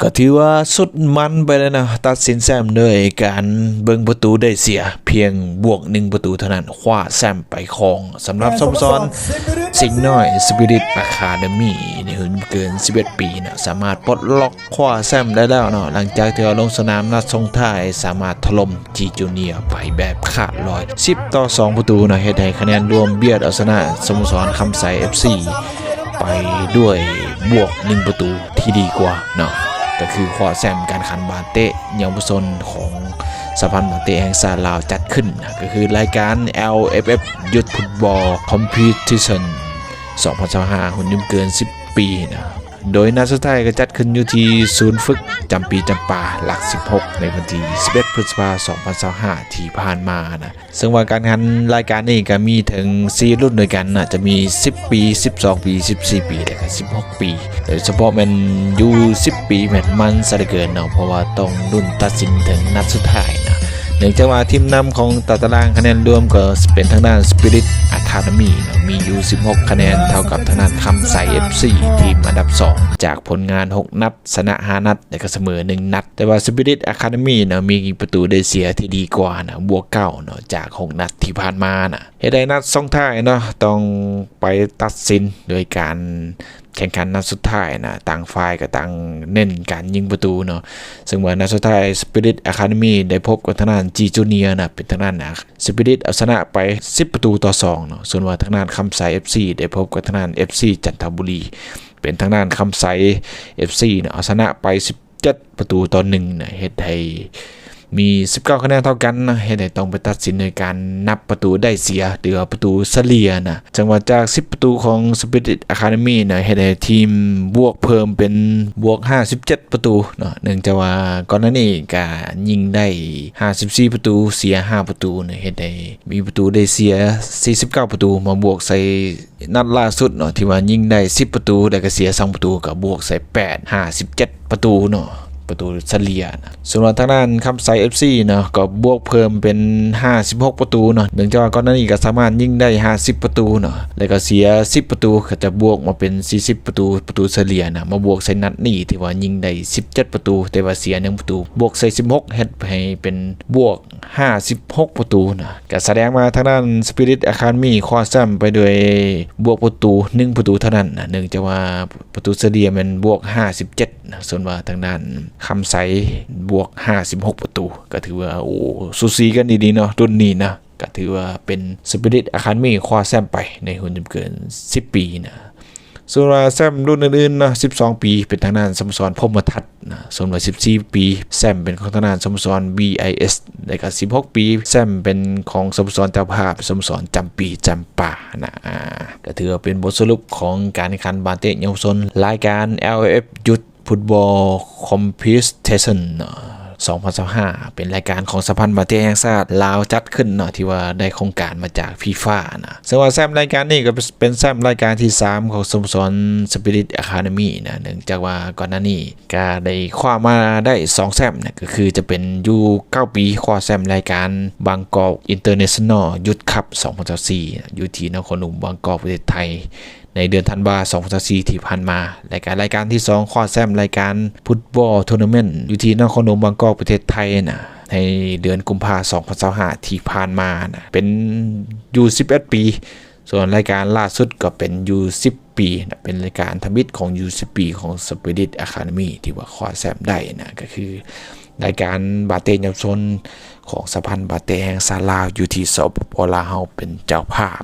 ກໍຖືວ່າສຸດມັນໄປແລ້ວນະ ຕັດສິນແຊ້ມໂດຍການເບິ່ງປະຕູໄດ້ເສຍ ພຽງບວກໜຶ່ງປະຕູເທົ່ານັ້ນ ຄວ້າແຊ້ມໄປຄອງ. ສຳລັບສະໂມສອນສິງນ້ອຍ Spirit Academy ໃນຮຸ່ນເກີນສິບເອັດປີນະ ສາມາດປົດລັອກຄວ້າແຊ້ມໄດ້ແລ້ວເນາະ ຫຼັງຈາກທີ່ວ່າລົງສະໜາມນັດສົ່ງທ້າຍ ສາມາດຖະຫຼົ່ມ G Junior ໄປແບບຂາດລອຍ ສິບຕໍ່ສອງປະຕູເນາະ ເຮັດໃຫ້ຄະແນນລວມບຽດເອົາຊະນະສະໂມສອນຄຳໄຊ FC ໄປດ້ວຍບວກໜຶ່ງປະຕູທີ່ດີກວ່າເນາະ ກໍຄືຄວ້າແຊ້ມການຂັນບາເຕະເຍົາວະຊົນຂອງສະຫະພັນບາເຕະແຫ່ງຊາດລາວຈັດຂຶ້ນນະ ກໍຄືລາຍການ LFF Youth Football Competition ສອງພັນຊາວຫ້າ ຮຸ່ນຫຍຸ້ງເກີນສິບປີນະ. ໂດຍນັດສຸດທ້າຍກໍຈັດຂຶ້ນຢູ່ທີ່ສູນຝຶກຈຳປີຈຳປາຫຼັກສິບຫົກ ໃນວັນທີສິບເອັດ ພຶດສະພາ ສອງພັນຊາວຫ້າ ທີ່ຜ່ານມານະ ເຊິ່ງວ່າການຂັນລາຍການນີ້ກໍມີເຖິງສີ່ລຸ້ນດ້ວຍກັນນະ ຈະມີສິບປີ ສິບສອງປີ ສິບສີ່ປີ ແລະກໍສິບຫົກປີ ໂດຍສະເພາະແມ່ນຢູ່ສິບປີແມ່ນມັນຊະເຫຼືອເກີນເນາະ ເພາະວ່າຕ້ອງລຸ້ນຕັດສິນເຖິງນັດສຸດທ້າຍນະ ເນື່ອງຈາກວ່າທີມນຳຂອງຕາຕະລາງຄະແນນລວມກໍເປັນທາງດ້ານ Spirit Academy ເນາະ ມີຢູ່ສິບຫົກຄະແນນ ເທົ່າກັບທາງດ້ານຄຳໄຊ FC ທີມອັນດັບສອງ ຈາກຜົນງານຫົກນັດ ຊະນະຫ້ານັດ ແລະກໍສະເໝີໜຶ່ງນັດ ແຕ່ວ່າ Spirit Academy ນະ ມີປະຕູໄດ້ເສຍທີ່ດີກວ່ານະ ບວກເກົ້າເນາະ ຈາກຫົກນັດທີ່ຜ່ານມານະ ເຮັດໃຫ້ນັດສົ່ງທ້າຍເນາະ ຕ້ອງໄປຕັດສິນໂດຍການແຂ່ງຂັນນັດສຸດທ້າຍນະ ຕ່າງຝ່າຍກໍຕ່າງເນັ້ນການຍິງປະຕູເນາະ ເຊິ່ງວ່ານັດສຸດທ້າຍ Spirit Academy ໄດ້ພົບກັບທາງດ້ານ G Junior ນະ ເປັນທາງດ້ານ Spirit ເອົາຊະນະໄປສິບປະຕູຕໍ່ສອງເນາະ ສ່ວນວ່າທາງດ້ານຄຳໄຊ FC ໄດ້ພົບກັບທາງດ້ານ FC ຈັນທະບູລີ ເປັນທາງດ້ານຄຳໄຊ FC ນະ ເອົາຊະນະໄປສິບເຈັດປະຕູຕໍ່ໜຶ່ງນະ ເຮັດໃຫ້ມີສິບເກົ້າຄະແນນເທົ່າກັນນະ ເຮັດໃຫ້ຕ້ອງໄປຕັດສິນໃນການນັບປະຕູໄດ້ເສຍ ຫຼືວ່າປະຕູສະເລ່ຍນະ ເຊິ່ງວ່າຈາກສິບປະຕູຂອງ Spirit Academy ນະ ເຮັດໃຫ້ທີມບວກເພີ່ມເປັນບວກຫ້າສິບເຈັດປະຕູເນາະ ເນື່ອງຈາກວ່າກ່ອນໜ້ານີ້ກະຍິງໄດ້ຫ້າສິບສີ່ປະຕູ ເສຍຫ້າປະຕູນະ ເຮັດໃຫ້ມີປະຕູໄດ້ເສຍສີ່ສິບເກົ້າປະຕູ ມາບວກໃສ່ ນັດລ່າສຸດເນາະ ທີ່ວ່າຍິງໄດ້ສິບປະຕູ ແລ້ວກໍເສຍສອງປະຕູ ກໍບວກໃສ່ແປດ ຫ້າສິບເຈັດປະຕູເນາະ ປະຕູສະເລ່ຍນະ ສ່ວນວ່າທາງດ້ານຄຳໄຊ FC ເນາະ ກໍບວກເພີ່ມເປັນຫ້າສິບຫົກປະຕູເນາະ ເນື່ອງຈາກວ່າກ່ອນໜ້ານີ້ກໍສາມາດຍິງໄດ້ຫ້າສິບປະຕູເນາະ ແລ້ວກໍເສຍສິບປະຕູ ກໍຈະບວກມາເປັນສີ່ສິບປະຕູ ປະຕູສະເລ່ຍນະ ມາບວກໃສ່ນັດນີ້ ທີ່ວ່າຍິງໄດ້ສິບເຈັດປະຕູ ແຕ່ວ່າເສຍໜຶ່ງປະຕູ ບວກໃສ່ສິບຫົກ ເຮັດໃຫ້ເປັນບວກ ຫ້າສິບຫົກປະຕູນະ ກະສະແດງວ່າທາງດ້ານ Spirit Academy ຄວ້າແຊ້ມໄປດ້ວຍບວກປະຕູໜຶ່ງປະຕູເທົ່ານັ້ນນະ ເນື່ອງຈາກວ່າປະຕູສະເລ່ຍແມ່ນບວກຫ້າສິບເຈັດນະ ສ່ວນວ່າທາງດ້ານຄຳໄຊບວກຫ້າສິບຫົກປະຕູ ກະຖືວ່າ ໂອ້ ສູສີກັນອີ່ຫຼີເນາະ ລຸ້ນນີ້ນະ ກະຖືວ່າເປັນ Spirit Academy ຄວ້າແຊ້ມໄປໃນຮຸ່ນຫຍຸ້ງເກີນສິບປີນະ. ສ່ວນວ່າແຊ້ມລຸ້ນອື່ນໆເນາະ ສິບສອງປີ ເປັນທາງດ້ານສະໂມສອນພົມມະທັດນະ ສ່ວນວ່າສິບສີ່ປີ ແຊ້ມເປັນຂອງທາງດ້ານສະໂມສອນ BIS ແລ້ວກໍສິບຫົກປີ ແຊ້ມເປັນຂອງສະໂມສອນເຈົ້າພາບ ສະໂມສອນຈຳປີຈຳປານະ ກໍຖືວ່າເປັນບົດສະຫຼຸບຂອງການແຂ່ງຂັນບາເຕະເຍົາວະຊົນ ລາຍການ LFF Youth Football Competition ເນາະ ສອງພັນຊາວຫ້າ ເປັນລາຍການຂອງສະຫະພັນບາເຕະແຫ່ງຊາດລາວຈັດຂຶ້ນເນາະ ທີ່ວ່າໄດ້ໂຄງການມາຈາກ FIFA ນະ ເຊິ່ງວ່າແຊ້ມລາຍການນີ້ກໍເປັນແຊ້ມລາຍການທີສາມຂອງສະໂມສອນ Spirit Academy ນະ ເນື່ອງຈາກວ່າກ່ອນໜ້ານີ້ກໍໄດ້ຄວ້າມາໄດ້ສອງແຊ້ມນະ ກໍຄືຈະເປັນຢູ່ເກົ້າປີ ຄວ້າແຊ້ມລາຍການ Bangkok International Youth Cup ສອງພັນຊາວສີ່ ຢູ່ທີ່ນະຄອນຫຼວງບາງກອກ ປະເທດໄທ ໃນເດືອນທັນວາ ສອງພັນຊາວສີ່ ທີ່ຜ່ານມາ ແລະກະລາຍການທີສອງ ຄວ້າແຊ້ມລາຍການ Football Tournament ຢູ່ທີ່ນະຄອນຫຼວງບາງກອກ ປະເທດໄທນະ ໃນເດືອນກຸມພາ ສອງພັນຊາວຫ້າ ທີ່ຜ່ານມານະ ເປັນຢູ່ສິບເອັດປີ ສ່ວນລາຍການລ່າສຸດກໍເປັນຢູ່ສິບປີນະ ເປັນລາຍການທຳອິດຂອງຢູ່ສິບປີຂອງ Spirit Academy ທີ່ວ່າຄວ້າແຊ້ມໄດ້ນະ ກໍຄືລາຍການບາເຕະເຍົາວະຊົນຂອງສະຫະພັນບາເຕະແຫ່ງຊາດລາວ ຢູ່ທີ່ ສປປ ລາວ ເຮົາເປັນເຈົ້າພາບ